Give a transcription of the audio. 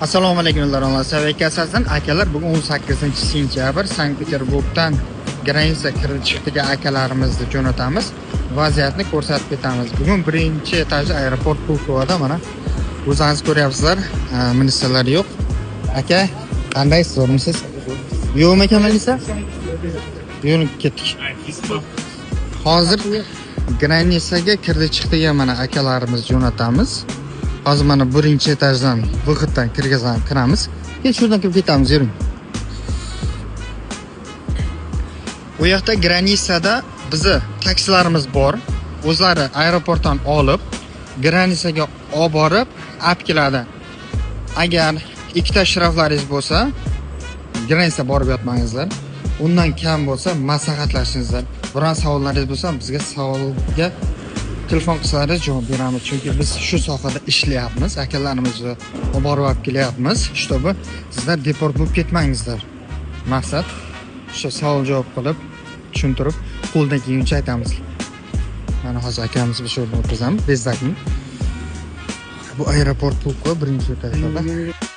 Assalomu alaykum ular. Akalar, bugun 18 sentyabr Sankt-Peterburgdan граница kirib chiqdigan akalarimizni jo'natamiz. Vaziyatni ko'rsatib ketamiz. Bugun birinchi etajda aeroport Pulkovoda mana o'zingiz ko'ryapsizlar, militsiyalar yo'q. Aka, qandaysiz, zo'rmisiz? Yo'qmi ekan militsiya? Yurib ketdik. Hozir граница ga kirdi chiqdigan mana akalarimiz jo'natamiz. Hozir mana birinchi etajdan выход dan kirgazamiz, kiramiz. Keyin shundan kirib ketamiz, yuring. U yoqda граница da bizni taksilarimiz bor. O'zlari aeroportdan olib, граница ga olib borib, olib keladi. Agar ikkita shtraflaringiz bo'lsa, граница borib yotmangizlar. Undan kam bo'lsa, maslahatlashingizlar. Biron savollaringiz bo'lsa, bizga savolga telefon qilsalaringiz javob beramiz. Chunki biz shu sohada ishlayapmiz, akalarimizni olib borib olib kelyapmiz, чтобы sizlar deport bo'lib ketmangizlar. Maqsad shu, savol javob qilib, tushuntirib, qo'ldan kelguncha aytamiz. Mana hozir akamizni shu yerda o'tkazamiz, bezdakni. Bu aeroport Pulkovo birinchi etajda.